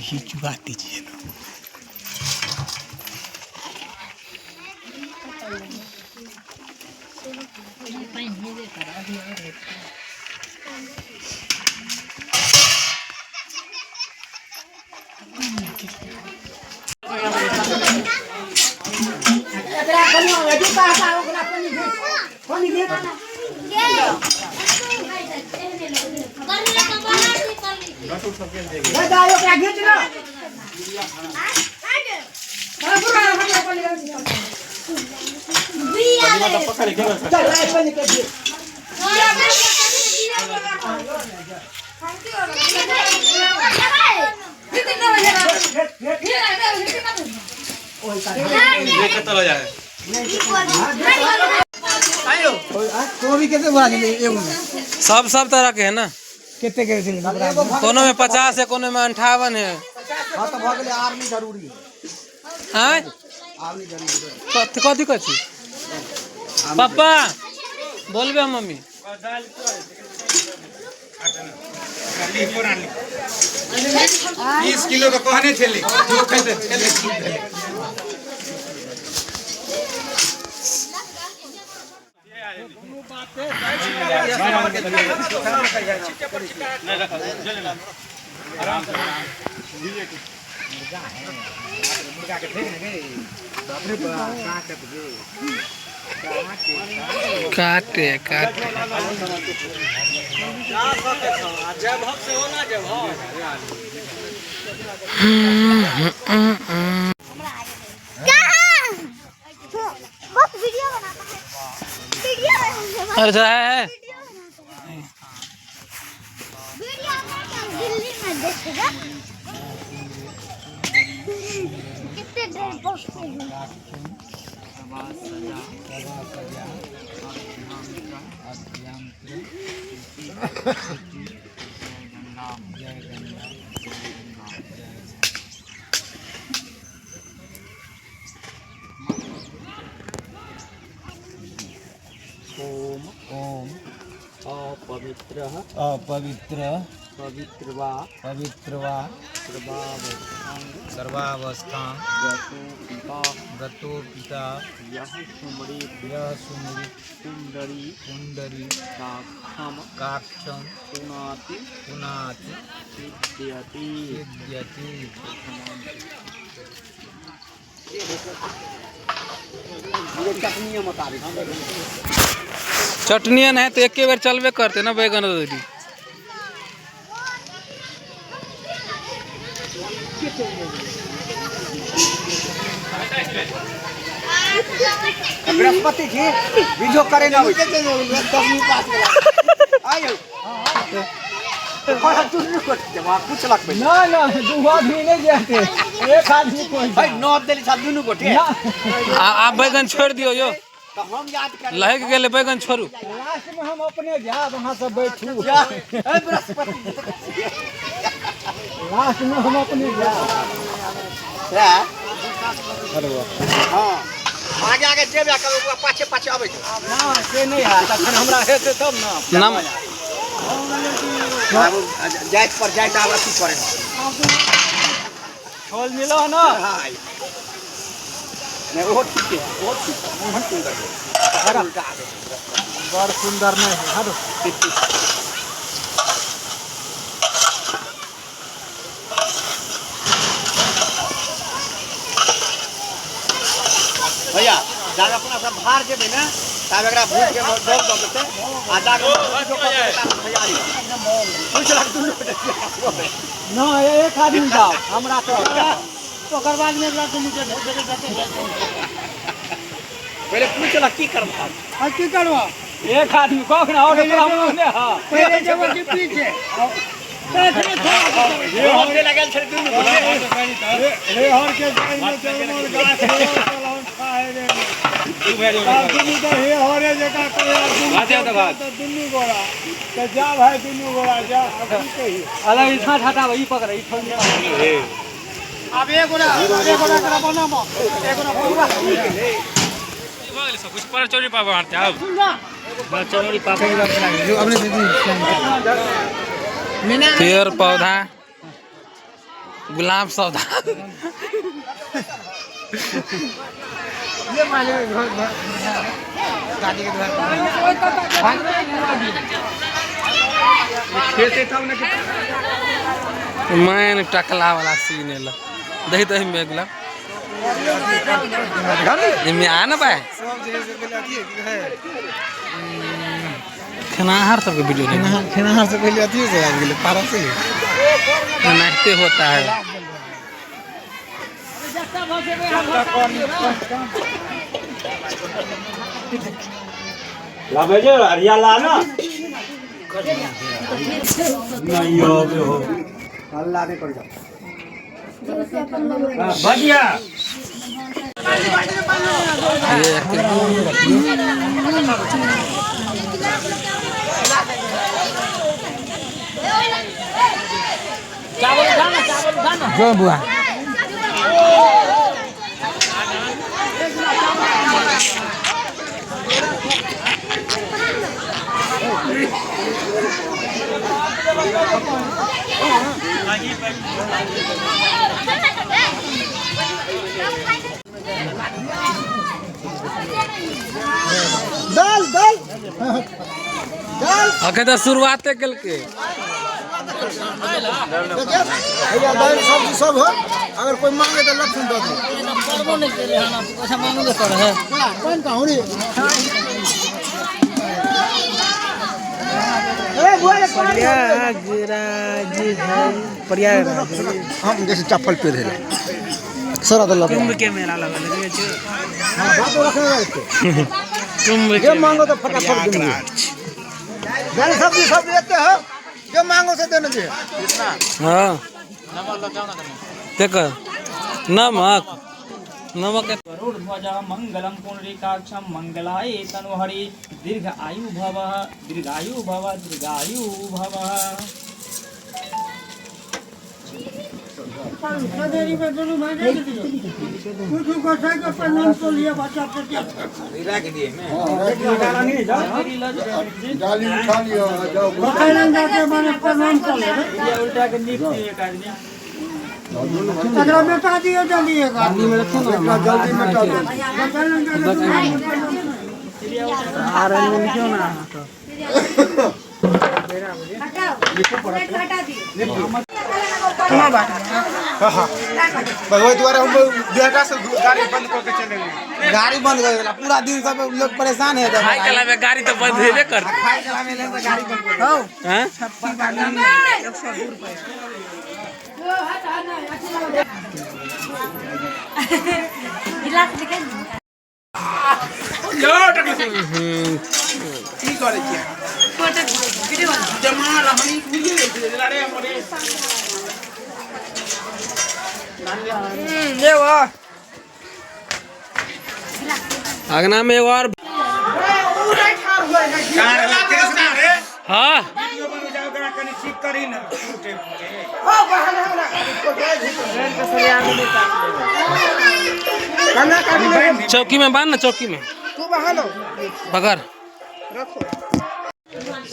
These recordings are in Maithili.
घी चुगा दीजिए ना। कोबी कते बोरा छलै एगो में? सब सब तरह के है ना। कते के छलै? कोनो में 50 है, कोनो में 58 है। हाँ तो भऽ गेलै, आर नहि जरूरी है। आँय? आर नहि जरूरी है। कथी कथी कथी पप्पा बोलबे हम मम्मी। 20 किलो के कहने छलै, जो खेतै छलै। काटे काटे। बस वीडियो बनाता है, वीडियो। अरे जरा है। वीडियो दिल्ली में देखेगा कितने डर पहुंचते हैं। ओम ओम अपवित्र अपवित्र पवित्र वा पवित्र वा सर्वावस्थां सर्वावस्थां गतो पिता गतो पिता यः सुमरेत यः सुमृत पुण्डरी पुण्डरी काक्षम काक्षं पुनाति पुनाति सिद्ध्यति। सिद्ध्यति। चटनी नहीं तो एके बेर चलबे करते ना बैगन दीदी। बृहस्पति जी बीजो करे ना होई। आइयो कुछ लग ना ना, दू आदमी नहीं जाते, एक आदमी कोई। भाई नौ देली छा दुनू गोटे। आप बैगन छोड़ दियो यो। तो हम याद कर लहक गेले बैगन छोड़ू। लास्ट में हम अपने जाब, अहाँ सब बैठू। ए बृहस्पति। लास्ट में हम अपने जाब। है हां, आगे आगे जेबे करू, पाछे पाछे आबै छै। ना, से नहीं हैत, अखन हमरा हेतै तब ना। नाम आब जाइत पर जाइत आब अथी करे। छोल मिलो ना। हां, नहीं ओहो ठीक है, ओहो ठीक है, मोहन सुंदर है, उल्टा आबै। बड़ सुंदर नहीं है, हटो। भैया जाब अपना सब बाहर जेबै ने तब एकरा भूज के दौड़ दऽ देतै आ जाके तैयारी पूछ लक दुनू गोटे। ना, एक आदमी जाओ हमरा तो ओकर बाद में एकरा दुनू के भेजते जाते। पहिले पूछ लक की करबा। आ की करबा? एक आदमी कह ना और एकरा मुँह ने। हाँ, पहिले जेबै कि पीछे? हे लगल छै दुनू गोटे। हे हर के जान में जलमल गाछ हे चलौन खाए रे। तब दुनू तो हे हरे जकाँ करे दुनू, दुनू गोरा तऽ जा भाई, दुनू गोरा जा। अब की कही? अलग ई छाँट हटाबऽ, ई पकड़, ई छोड़। आब एक गोरा, एक गोरा एकरा बनाबऽ, एक गोरा पूरा। सब कुछ पर चोरी पाबा आब। सुन ना। पेड़ पौधा गुलाब सौदा। मैन टकला वाला सीन एल दही दही में गुलाब एमे आ ना भाई खेनाहर सबके वीडियो खेनाहर से पहले अथी से आबि गेलै पारा से नाचते होता है। लाबे जे अरिया ला ना नहीं आबे हो हल्ला नहीं कर जाओ बढ़िया। जो बुआ दाल दाल दाल अखे तो शुरुआत केलके भैया दाल सब्जी सब हो अगर कोई मांगे तो लक्षण दे दे करबो नहीं केले हन पैसा मांगबे करे है कौन का होरी ए बुआ रे प्रयागराज है प्रयागराज। हम जैसे चप्पल पहने रहे सरा दल कुंभ के मेला लगल है जो हां बात रखने वाले कुंभ जो मांगो तो फटाफट देंगे। दाल सब्जी सब लेते हो जो मांगो से देने दे। हां देखो नमक नमक गरुड़ध्वज मंगलम पुंडरीकाक्षम मंगलाय तनुहरि दीर्घ आयु भव दीर्घायु भव दीर्घायु भव। उल्टा के नीप एक आदमी जल्दी मिटा दो। वही द्वारा हम देहरा से गाड़ी बंद करके चले गए। गाड़ी बंद कर देला पूरा दिन सब लोग परेशान है। खाए कला में गाड़ी तो बंद हेबे कर खाए कला में ले गाड़ी बंद कर हो हां 102 रुपया। की करे छी जमा रहनी बुझि गेल अरे मरे ले वाह अगना में एक और हाँ चौकी में बांध ना, चौकी में तू बहालो बगर रखो।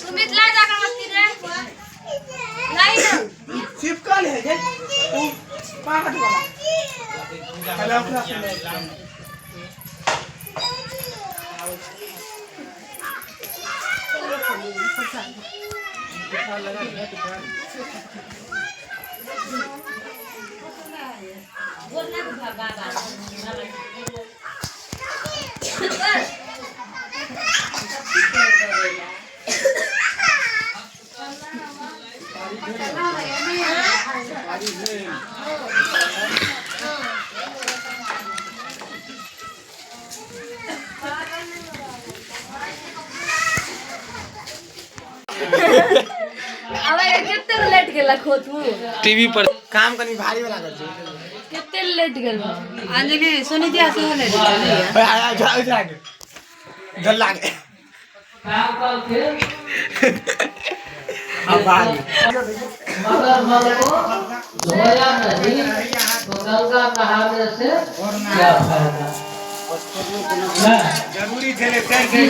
सुमित ला जाकर मस्ती रे नहीं ना चिपकल है जे उ पाहट वाला हेलो ओकरा से ले। कते लेट गेल खोतू टीवी पर काम कनी भारी वाला कर छी। कते लेट गेल अंजलि सोनी जी से लेट गेल। आ जा जा डर लागे अब बाद मगर मल को धोया नहीं तो गंगा नहाने से क्या फायदा। जरूरी छलै 400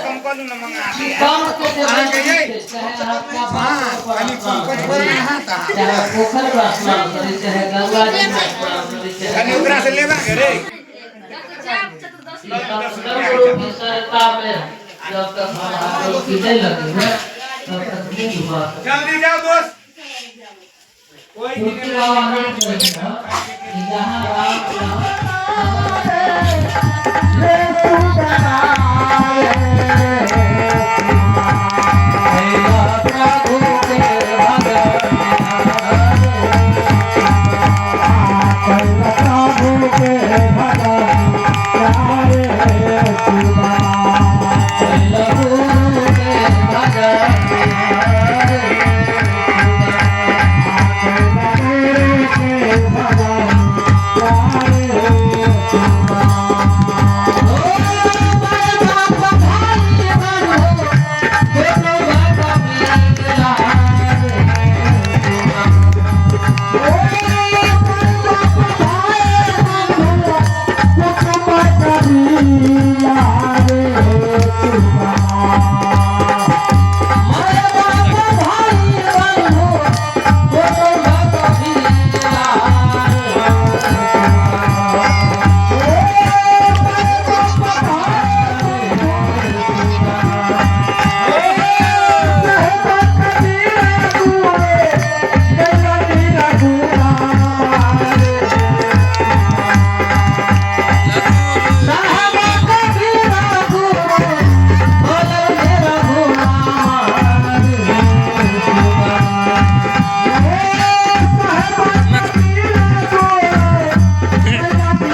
कम कऽ लू ने मंगा दे। अहाँके यै हाँ कनि कम कऽ देबै अहाँ तऽ कनि ओकरा से लेबा के रे। जल्दी जाओ दोस्त। कोई दिन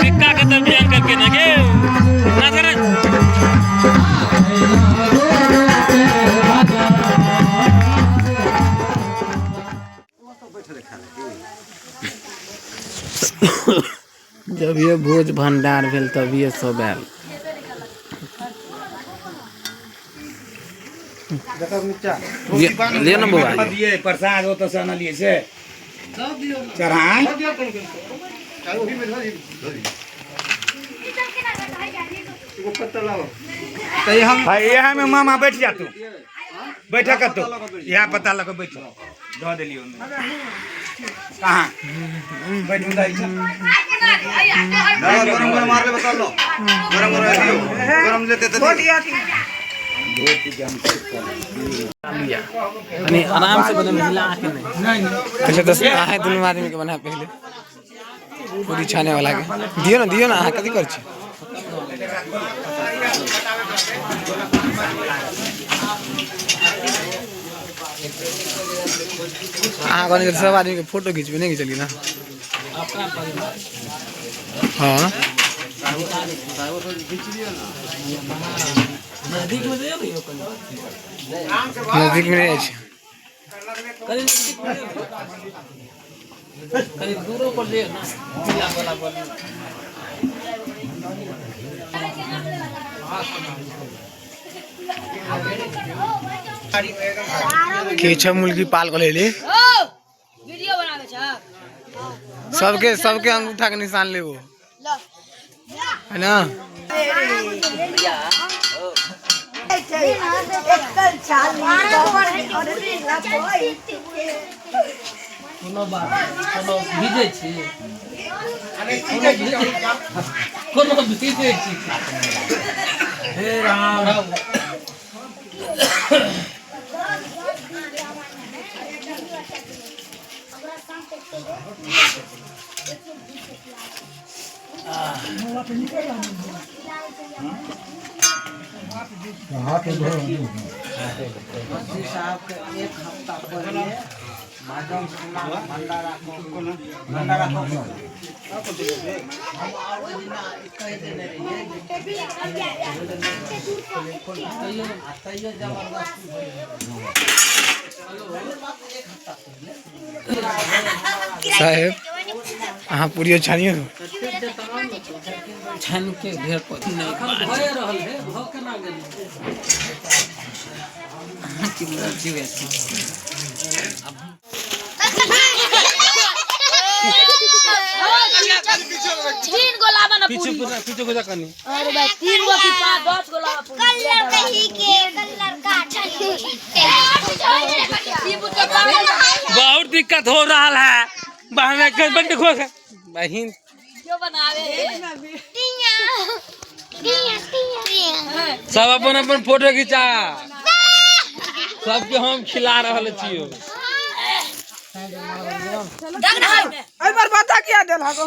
टिक्का के तरफ ध्यान करके ना के ना करे। जब ये भोज भंडार भेल तभिए सब आयल। ले ना बौआ। दिए प्रसाद ओतऽ से अनलियै से चढ़ाय। भाई यहाँ में मामा बैठ जा तू, बैठा कर तू यहाँ पता लगा बैठ दऽ देलियै ओहिमे। कहाँ बैठू दाइ छै। गरम गरम मार ले बता लो, गरम गरम दियो, गरम लेते तो नहीं आराम से बने महिला आके नहीं। पहले तो अहाँ दुनू आदमी के बना, पहले पूरी छाने वाला के दियो ना, दियो ना। अहाँ कथी करै छी? अहाँ कहने सब आदमी के फोटो घिचबे, नहीं घिचलिए ना? हाँ नजदीक में जाइए ना, नजदीक में नहीं छै। कहीं नजदीक में जाइए, कहीं दूरों पर जाइए ना, जिला वाला पर। के छ मुर्गी पाल के लेली। वीडियो बनावे छ सबके सबके अंगूठा के निशान लेबो है ना। कोनो बात कोनो भीजै छी, कोनो भीजै छी। हे राम राम। साहेब अहाँ पूरी छानियो। छान के ढेर पर नहीं भए रहल है, भ केना गेल की मर्जी वैसी। तीन गो लावा ना पीछे पूरी पीछे को जा कनी। अरे भाई 3 गो की 5 10 गो लावा पूरी। कलर कही के कलर का बहुत दिक्कत हो रहा है बहन के बंद देखो बहन जो बनावे टिया टिया टिया सब अपन अपन फोटो खिंचा, सबके हम खिला रहल छियो। डग ना एहि बार बता किया देलक।